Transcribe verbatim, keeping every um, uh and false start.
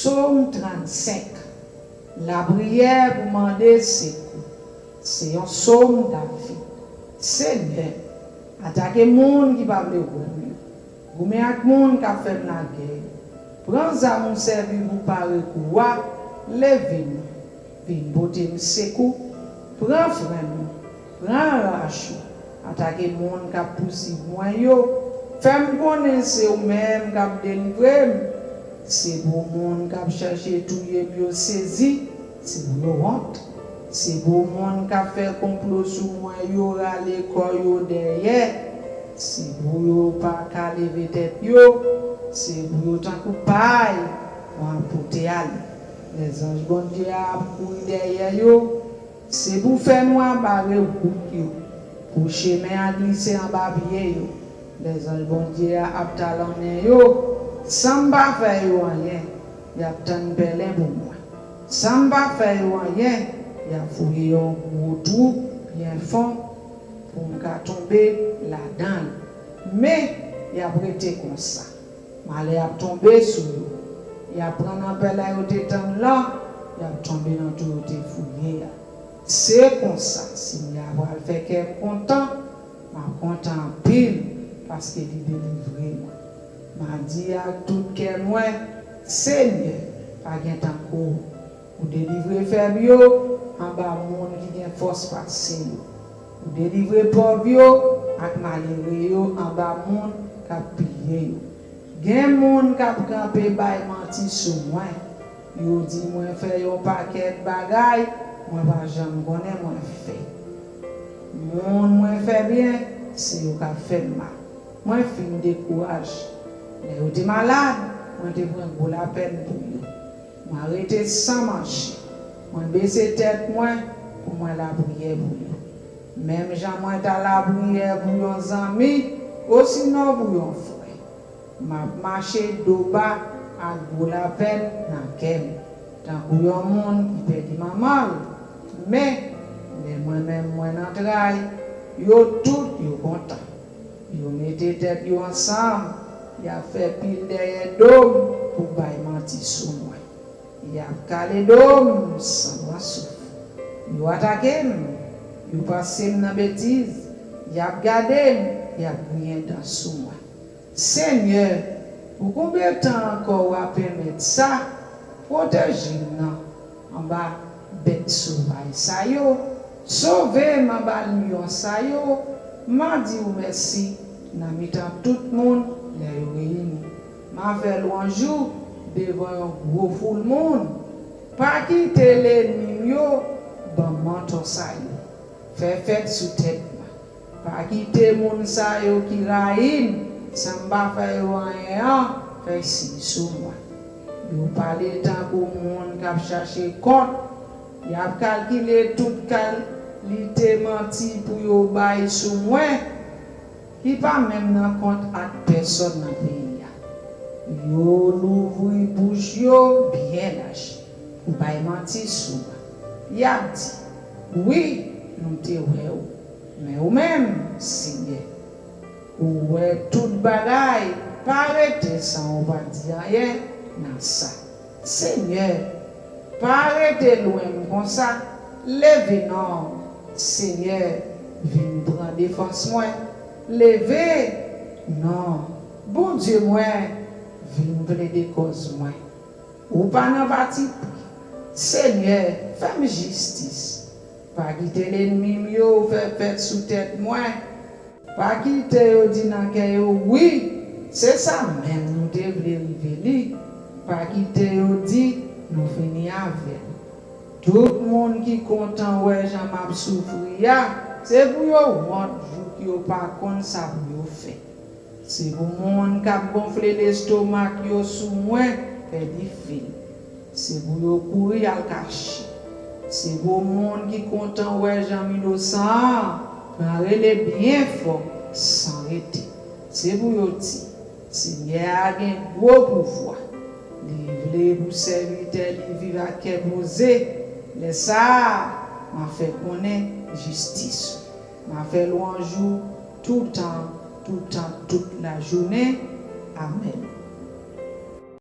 Sòm trannsenk. Lapriyè pou mande sekou. Se yon sòm David. Senyè, atake moun ki pa vle wè m yo. Goumen ak moun k ap fè m lagè yo. Pran zam ou sèvi pou pare kou a, leve nou. Vin pote m sekou. Pran frè m, pran rach ou. Atake moun k ap pousuiv mwen yo. Fè m konnen se ou menm k ap delivre m. Se pou moun k ap chèche touye m yo sezi, se pou yo wont. Se pou moun k ap fè konplo sou mwen yo rale kò yo dèyè. Se pou yo pa ka leve tèt yo. Se pou yo tankou pay, w ap pote ale. Lèzanj Bondye a ap kouri dèyè yo. Se pou fènwa bare wout yo, pou chemen an glise anba pye yo. Lèzanj Bondye a ap talonnen yo, san m pa fè yo anyen, y ap tann pèlen pou mwen. San m pa fè yo anyen, y ap fouye yon gwo twou byen fon pou m ka tonbe ladan l. Men, y ap rete konsa. Malè ap tonbe sou yo. Y ap pran nan pèlen yo te tann lan, y ap tonbe nan twou yo te fouye a. Se konsa, Senyè a pral fè kè m kontan, m ap kontan anpil, paske li delivre mwen. M a di ak tout kè mwen, Senyè, pa gen tankou w. Ou delivre fèb yo anba moun ki gen fòs pase yo. Ou delivre pòv yo ak malere yo anba moun k ap piye yo. Gen moun k ap kanpe bay manti sou mwen. Yo di mwen fè yon pakèt bagay mwen pa janm konnen mwen fè. Moun mwen fè byen, se yo k ap fè m mal. Mwen fin dekouraje. Lè yo te malad, mwen te pran gwo lapèn pou yo. Mwen rete san manje. Mwen bese tèt mwen pou mwen lapriyè pou yo. Menm jan mwen ta lapriyè pou yon zanmi, osinon pou yon frè. M ap mache do ba ak gwo lapèn nan kè m, tankou yon moun ki pèdi manman l. Men, lè mwen menm mwen nan tray, yo tout yo kontan. Yo mete tèt yo ansanm, y ap fè pil dèyè do m pou bay manti sou mwen. Y ap kale do m san pran souf. Yo atake m, yo panse m nan betiz, y ap gade m, y ap griyen dan sou mwen. Senyè, pou konbyen tan ankò w a pèmèt sa? Pwoteje m nan anba bèt sovaj sa yo. Sove m anba lyon sa yo. M a di w mèsi nan mitan tout moun lè yo reyini. M a fè lwanj ou devan yon gwo foul moun. Pa kite lènmi m yo ban m manto sa yo. Fè fèt sou tèt mwen. Pa kite moun sa yo ki rayi m san m pa fè yo anyen an fè siy sou mwen. Yo pale tankou moun k ap chache kont. Y ap kalkile tout kalite manti pou yo bay sou mwen, ki pa menm nan kont ak pèsòn nan peyi a. Yo louvri bouch yo byen laj pou bay manti sou mwen. Y ap di, wi, nou te wè w. Men ou menm, Senyè, ou wè tout bagay, pa rete san ou pa di anyen nan sa. Senyè, pa rete lwen m konsa, leve non, Senyè, vin pran defans mwen, leve non, Bondye mwen, vin plede kòz mwen. Ou pa nan patipri. Senyè, fè m jistis. Pa kite lènmi m yo fè fèt sou tèt mwen. Pa kite yo di nan kè yo, wi, se sa menm nou te vle rive li. Pa kite yo di, nou fini avè l. Tout moun ki kontan wè jan m ap soufri a, se pou yo wont jouk yo pa konn sa pou yo fè. Se pou moun k ap gonfle lestomak yo sou mwen pèdi fil. Se pou yo kouri al kache. Se pou moun ki kontan wè jan m inosan an pran rele byen fò san rete. Se pou yo di, Senyè a gen gwo pouvwa. Li vle pou sèvitè li viv ak kè poze. Lè sa a, m a fè konnen jistis ou. M a fè lwanj ou toutan, toutan, tout lajounen. Amèn.